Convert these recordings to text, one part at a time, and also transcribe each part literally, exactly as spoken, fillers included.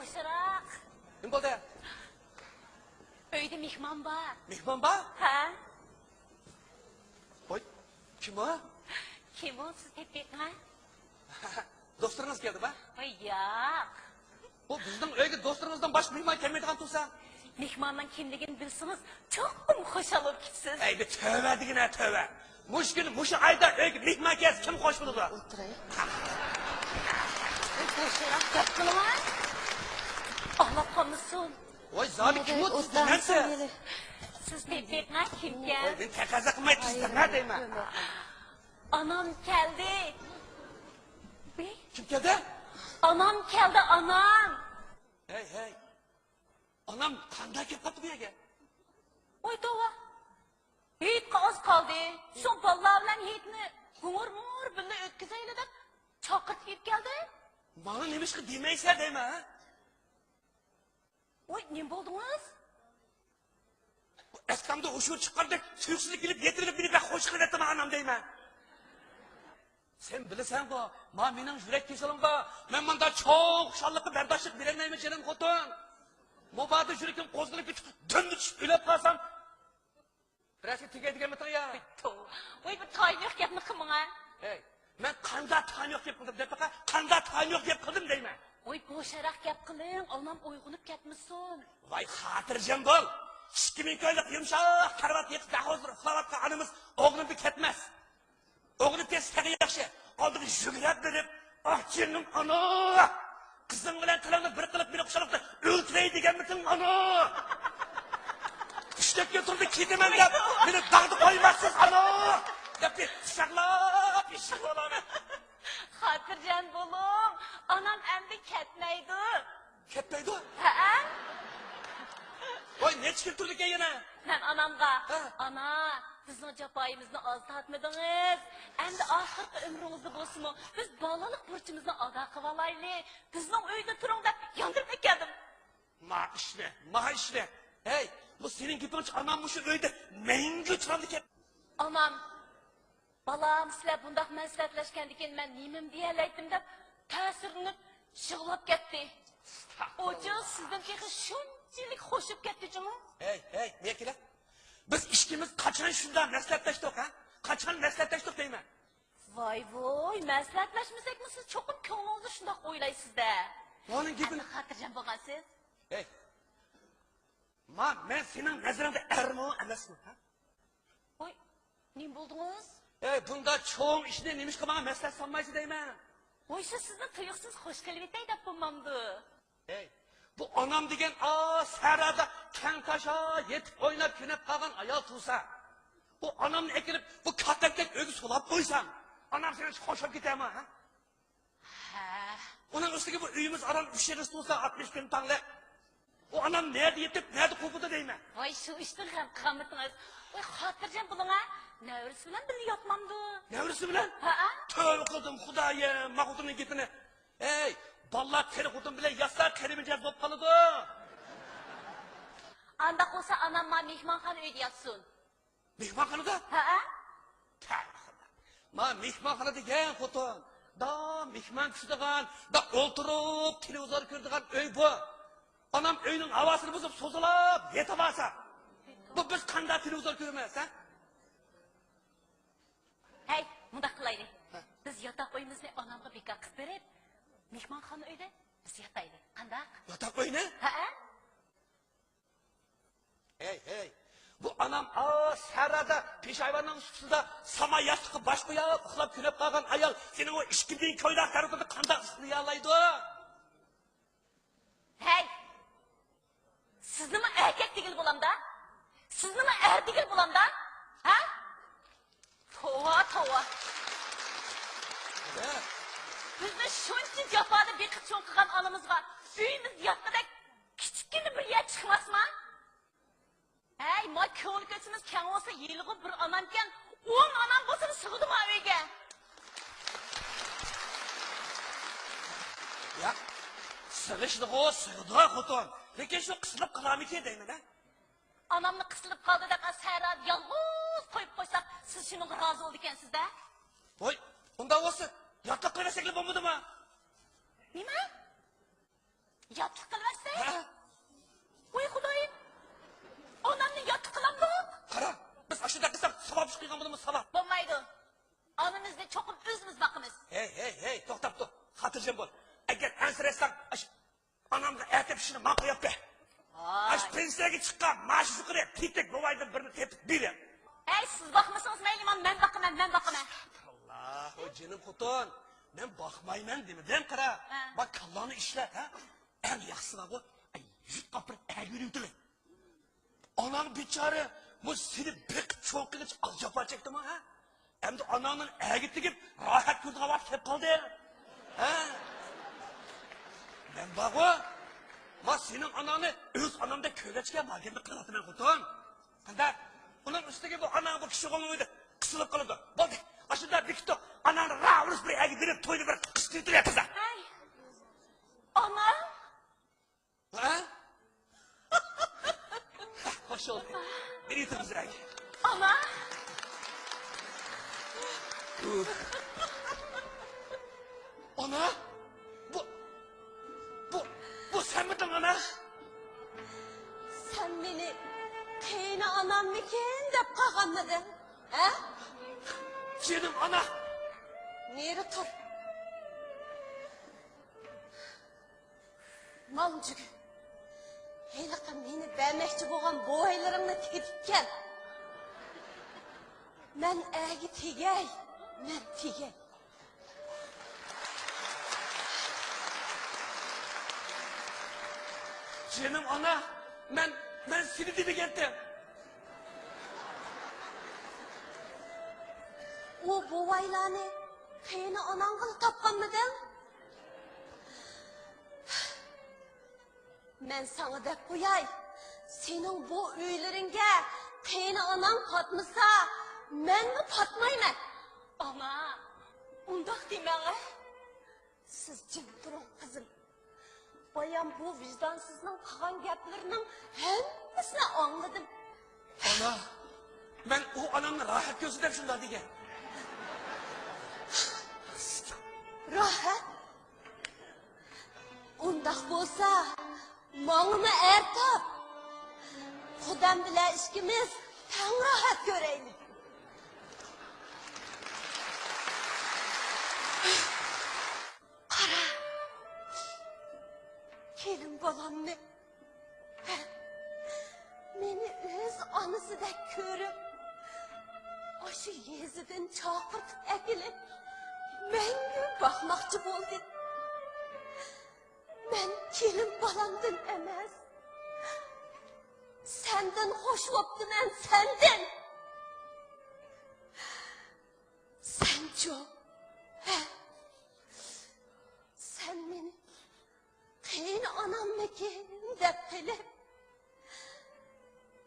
بوشراق. نېمە بولدى؟ ئۆيدە مېھمان بار. مېھمان بار؟ ھە. ۋاي، كىم ئۇ؟ كىم ئۇ؟ سىز تېپىپ بېقىڭ. دوستلىرىڭىز كەلدىما؟ ۋاي، ياق. بۇ بىزنىڭ ئۆيگە دوستلىرىڭىزدىن باشقا مېھمان كەلمەيدىغان تۇرسا. مېھماننىڭ كىملىكىنى بىلسىڭىز، چوقۇم خۇشال بولۇپ كېتىسىز. ئەي، بىر تۆۋە دېگىنە تۆۋە. مۇشۇ كۈن، مۇشۇ ئايدا ئۆيگە مېھمان كەلسە كىم خوش بولىدۇ؟ ئولتۇرايلى. بوشراق گەپ قىلىڭ. ئاڭلاپ قالمىسۇن. ۋاي، زادى كىم ئۇ؟ سىز نەرسە؟ سىز تېپىپ بېقىڭ، كىمكەن؟ ۋاي، مەن تەقەززا قىلماي تىزدىڭ ھە دەيمەن. ئانام كەلدى. كىم كەلدى؟ ئانام كەلدى، ئانام. ھەي، ھەي. ئانام قانداق كەپ قاپتۇ بۇ يەرگە؟ ۋاي توۋا. ھېيتقا ئاز قالدى. شۇڭا بالىلار بىلەن ھېيتنى ھۇڭۇر-مۇڭۇر بىللە ئۆتكۈزەيلى دەپ چاقىرتىپ كەلدى. ماڭا نېمىشقا دېمەيسەن دەيمەن، ھە؟ ۋاي، نېمە بولدىڭىز؟ ئەسلىمدە ھوشۇم چىققاندەك تۇيۇقسىز كېلىپ يېتىۋېلىپ مېنى بەك خوش قىلىۋەتتىما ئانام دەيمەن. سەن بىلىسەنغۇ، ما مېنىڭ يۈرەك كېسىلىم بار. مەن مۇنداق چوڭ خۇشاللىققا بەرداشلىق بېرەلمەيمەن جېنىم خوتۇن. مۇبادا يۈرىكىم قوزغىلىپ كېتىپ دۈمدە چۈشۈپ ئۆلۈپ قالسام، بىرەرسى تېگەي دېگەنمىتىڭ يا؟ ۋاي، بىر تايىنى يوق گەپنى قىلمىڭە. ھەي، مەن قانداق تايىنى يوق گەپ قىلدىم دەپ بېقە، قانداق تايىنى يوق گەپ قىلدىم دەيمەن. ۋاي، بوشراق گەپ قىلىڭ، ئانام ئويغىنىپ كەتمىسۇن. ۋاي، خاتىرجەم بول. ئىككى مىڭ كويلۇق يۇمشاق كارىۋات يېقىپ بەك ھۇزۇر ئۇخلاۋاتقان ئانىمىز ئوغلۇمدىن كەتمەس. ئوغلى تېز تېخى ياخشى. ئالدىغا يۈگۈرۈپ بېرىپ، ئاھ جېنىم ئانا! قىزىڭ بىلەن تىلىڭنى بىر قىلىپ مېنى خۇشاللىقتا ئۆلتۈرەي دېگەنمىتىڭ ئانا! ئۈچ تۆت كۈن تۇردى كېتىمەن دەپ مېنى داغدا قويماسسىز ئانا! دەپ قۇچاقلاپ ئىشىك بولىمەن. خاتىرجەم بولۇڭ، ئانام ئەمدى كەتمەيدۇ. كەتمەيدۇ؟ ھەئە. ۋاي، نەچچە كۈن تۇردىكەن يەنە؟ مەن ئانامغا، ھە. ئانا، بىزنىڭ جاپايىمىزنى ئاز تارتمىدىڭىز. ئەمدى ئاخىرقى ئۆمرىڭىزدە بولسىمۇ، بىز بالىلىق بۇرچىمىزنى ئادا قىلىۋالايلى. بىزنىڭ ئۆيدە تۇرۇڭ دەپ ياندۇرۇپ ئەكەلدىم. ما ئىشنى، ما ئىشنى. ھەي، بۇ سېنىڭ گېپىڭچە ئانام مۇشۇ ئۆيدە مەڭگۈ تۇرامدىكەن؟ ئانام، بالام، سىلەر بۇنداق مەسلىھەتلەشكەندىكىن مەن نېمىمنى دېيەلەيتتىم دەپ تەسىرلىنىپ يىغلاپ كەتتى. ئەستەغپۇرۇللا. ئۇ چاغ سىزدىن تېخى شۇنچىلىك خوشۇپ كەتتى جۇمۇ. ھەي، ھەي، نېكىلە؟ بىز ئىككىمىز قاچان شۇنداق مەسلىھەتلەشتۇق، ھە؟ قاچان مەسلىھەتلەشتۇق دەيمەن. ۋاي ۋوي، مەسلىھەتلەشمىسەكمۇ سىز چوقۇم كۆڭلىڭىزدە شۇنداق ئويلايسىز-دە. ئۇنىڭ گېپىنى ئەمدى خاتىرجەم بولغانسىز. ھەي، ما، مەن سېنىڭ نەزىرىڭدە ئەرمۇ ئەمەسمۇ، ھە؟ ۋاي، نېمە بولدىڭىز؟ ئەي، بۇنداق چوڭ ئىشنى نېمىشقا ماڭا مەسلىھەت سالمايسىز دەيمەن. ۋاي، شۇ سىزنى تۇيۇقسىز خوش قىلىۋېتەي دەپ بولمامدۇ؟ ئەي، بۇ ئانام دېگەن ئا سەھرادا كەڭ تاشا يېتىپ ئويناپ كۆنۈپ قالغان ئايال تۇرسا، بۇ ئانامنى ئەكىرىپ بۇ كاتەكتەك ئۆيگە سولاپ قويسام، ئانام سېنى خوش بولۇپ كېتەرمۇ، ھە؟ ھە. ئۇنىڭ ئۈستىگە بۇ ئۆيىمىز ئاران ئۈچ ئېغىز تۇرسا، ئاتمىش كۈن تاڭلىق. ئۇ ئانام نەدە يېتىپ، نەدە قوپىدۇ دەيمەن. ۋاي، شۇ ئىشتىن غەم قىلغانمىتىڭىز؟ ۋاي، خاتىرجەم بولۇڭ ھە. نەۋرىسى بىلەن بىللە ياتمامدۇ؟ نەۋرىسى بىلەن؟ ھەئە. تۆۋە قىلدىم خۇدايىم، ما خوتۇننىڭ گېپىنى. ھەي، بالىلار قېرى خوتۇن بىلەن ياتسا قېرى مىجەز بولۇپ قالىدۇ. ئانداق بولسا ئانام ما مېھمانخانا ئۆيدە ياتسۇن. مېھمانخانىدا؟ ھەئە. تەبىخۇدا. ما مېھمانخانا دېگەن خوتۇن، دا مېھمان كۈتىدىغان، دا ئولتۇرۇپ تېلېۋىزور كۆرىدىغان ئۆي بۇ. ئانام ئۆينىڭ ھاۋاسىنى بۇزۇپ سوزۇلاپ يېتىۋالسا، بۇ بىز قانداق تېلېۋىزور كۆرىمىز، ھە؟ ھەي، مۇنداق قىلايلى. ھە. بىز ياتاق ئۆيىمىزنى ئانامغا بىكار قىلىپ بېرىپ، مېھمانخانا ئۆيدە بىز ياتايلى. قانداق؟ ياتاق ئۆينى؟ ھەئە. ھەي، ھەي، بۇ ئانام ئا سەھرادا پېشايۋاننىڭ ئۈستىدە ساما ياستۇققا باش قويۇپ ئۇخلاپ كۆنۈپ قالغان ئايال سېنىڭ ئۇ ئىككى مىڭ كويلۇق كارىۋىتىڭدا قانداق ئۇخلىيالايدۇ؟ ھەي، سىزنىمۇ ئەركەك دېگىلى بولامدا؟ سىزنىمۇ ئەر دېگىلى بولامدا؟ ھە؟ توۋا، توۋا. ھە؟ بىزنى شۇنچە جاپادا بېقىپ چوڭ قىلغان ئانىمىزغا ئۆيىمىزدە ياتقۇدەك كىچىككىنە بىر يەر چىقماسما؟ ھەي، ما كۆڭۈل كۆچىمىز كەڭ بولسا ھېلىغۇ بىر ئانامكەن، ئون ئانام بولسىمۇ سىغىدۇ ما ئۆيگە. ياق، سىغىشىدىغۇ، سىغىدۇ خوتۇن. لېكىن شۇ قىسىلىپ قالارمىكىن دەيمەن ھە. ئانامنى قىسىلىپ قالدى دەپ سەھرادا يالغۇز قويۇپ قويساق، سىز شۇنىڭغا رازى بولىدىكەنسىز-دە. ۋاي، ئۇنداق بولسا ياتاق قويۇۋەرسەكلا بولمىدىما؟ نېمە؟ ياتلىق قىلىۋەتسەك؟ ھە؟ ۋاي خۇدايىم! ئانامنى ياتلىق قىلامدۇق؟ قارا، بىز ئاشۇنداق قىلساق، ساۋاب ئىش قىلغان بولىمىز، ساۋاب. بولمايدۇ. ئانىمىزنى چوقۇم ئۆزىمىز باقىمىز. ھەي، ھەي، ھەي، توختاپ تۇر. خاتىرجەم بول. ئەگەر ئەنسىرەتسەڭ، ئاشۇ ئانامغا ئەتە پىشىنى ماڭا قويۇپ بەر. ۋاي. ئاشۇ پېنسىيەگە چىققان مائاشى يۇقىرى پېتەك بوۋايدىن بىرنى تېپىپ بېرىڭ. ھەي، سىز باقمىسىڭىز مەيلى، مانا مەن باقىمەن، مەن باقىمەن. ئەستەغپىرۇللا، ھو جېنىم خوتۇن، مەن باقمايمەن دېمىدىم، قارا. ھە. بار كاللاڭنى ئىشلەت، ھە؟ ئەڭ ياخشىسى بارغۇ، ئەي، يۇرتقا ئاپىرىپ ئەگىۋېرىۋېتىلى. ئاناڭ بىچارە، مۇ سېنى بېقىپ چوڭ قىلغىچە ئاز جاپا چەكتىمۇ، ھە؟ ئەمدى ئاناڭنىڭ ئەگى تېگىپ، راھەت كۆرىدىغان ۋاقىت كېلىپ قالدى. ھە؟ مەن بارغۇ، ما سېنىڭ ئاناڭنى ئۆز ئانامدەك كۆرگەچكە، ما گەپنى قىلىۋاتىمەن، خوتۇن. قانداق؟ ئۇنىڭ ئۈستىگە بۇ ئاناڭ بۇ كىشى غولىۋىدى، قىسىلىپ قالىدۇ. بولدى، ئاشۇنداق بېكىتىپ، ئاناڭنى راۋۇرۇس بىر ئەگە بېرىپ، توينى بىر قىستۇرۇۋېتىلى قىزا. ھەي، ئانا! ھە؟ خوش بولدى. بىر يۇتۇم زىراگە. ئانا! ئانا! بۇ، بۇ، بۇ سەنمىدىڭ، ئانا؟ سەن مېنى قېيىنئاناممىكىن دەپ قالغانمىدىڭ، ھە؟ جېنىم ئانا! نېرى تۇر. ماڭجۈگۈ، ھېلىقى مېنى بەرمەكچى بولغان بوۋايلىرىڭنى تېپىپ كەل. مەن ئەگە تېگەي، مەن تېگەي. جېنىم ئانا، مەن، مەن سېنى دېمىگەنتىم. ئۇ بوۋايلارنى قېيىنئاناڭغىلا تاپقانمىدىڭ؟ مەن ساڭا دەپ قوياي، سېنىڭ بۇ ئۆيلىرىڭگە قېيىنئاناڭ پاتمىسا، مەنمۇ پاتمايمەن. ئانا، ئۇنداق دېمەڭە. سىز جىم تۇرۇڭ، قىزىم. بايام بۇ ۋىجدانسىزنىڭ قىلغان گەپلىرىنىڭ ھەممىسىنى ئاڭلىدىم. ئانا، مەن ئۇ ئانامنى راھەت كۆرسۇن دەپ شۇنداق دېگەن. راھەت؟ ئۇنداق بولسا، ماڭىمۇ ئەر تاپ. خۇدام بىلەن ئىككىمىز تەڭ راھەت كۆرەيلى. قارا، كېلىن بالامنى. مېنى ئۆز ئانىسىدەك كۆرۈپ، ئاشۇ يېزىدىن چاقىرتىپ ئەكېلىپ، مەڭگۈ باقماقچى بولدى. مەن كېلىن بالامدىن ئەمەس، سەندىن خوش بوپتىمەن، سەندىن. سەنچۇ؟ ھە؟ سەن مېنى قېيىنئاناممىكىن دەپ قېلىپ،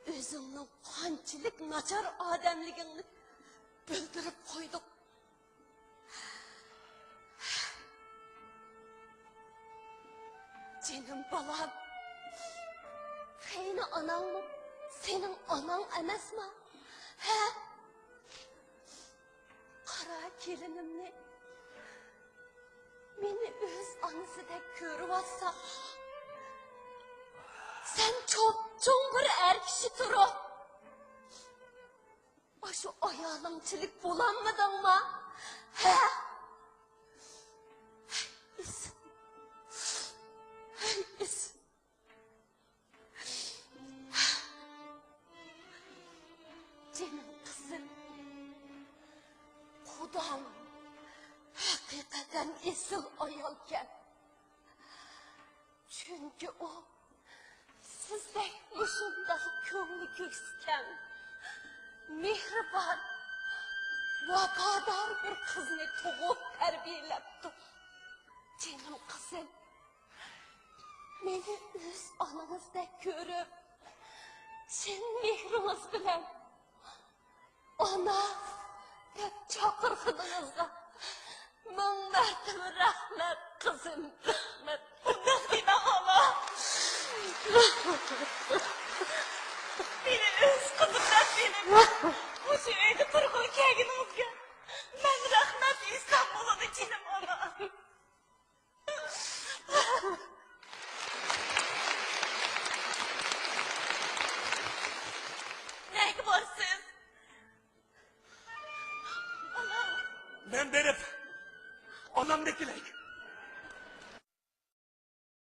ئۆزۈڭنىڭ قانچىلىك ناچار ئادەملىكىڭنى بىلدۈرۈپ قويدۇڭ. جېنىم بالام، قېيىنئاناڭمۇ سېنىڭ ئاناڭ ئەمەسما؟ ھە؟ قارا كېلىنىمنى مېنى ئۆز ئانىسىدەك كۆرۈۋالسا، سەن چوپچوڭ بىر ئەر كىشى تۇرۇپ، ئاشۇ ئايالىڭچىلىك بولالمىدىڭما؟ ھە؟ ھەي ئىسىم! ھەي ئىسىم! جېنىم قىزىم، قۇداڭ ھەقىقەتەن ئېسىل ئايالكەن. چۈنكى ئۇ سىزدەك مۇشۇنداق كۆڭلى كۆكسىكەن، مېھرىبان، ۋاپادار بىر قىزنى تۇغۇپ تەربىيەلەپتۇ. جېنىم قىزىم، مېنى ئۆز ئانىڭىزدەك كۆرۈپ، چىن مېھرىڭىز بىلەن «ئانا» دەپ چاقىرغىنىڭىزغا مىڭ مەرتىۋە رەھمەت، قىزىم، رەھمەت. ئۇنداق دېمەڭ، ئانا. مېنى ئۆز قىزىمدەك بىلىپ، مۇشۇ ئۆيدە تۇرغىلى كەلگىنىڭىزگە مەن رەھمەت ئېيتسام بولىدۇ، جېنىم ئانا. بارسىز. مەن بېرىپ، ئانامنى ئەكېلەي.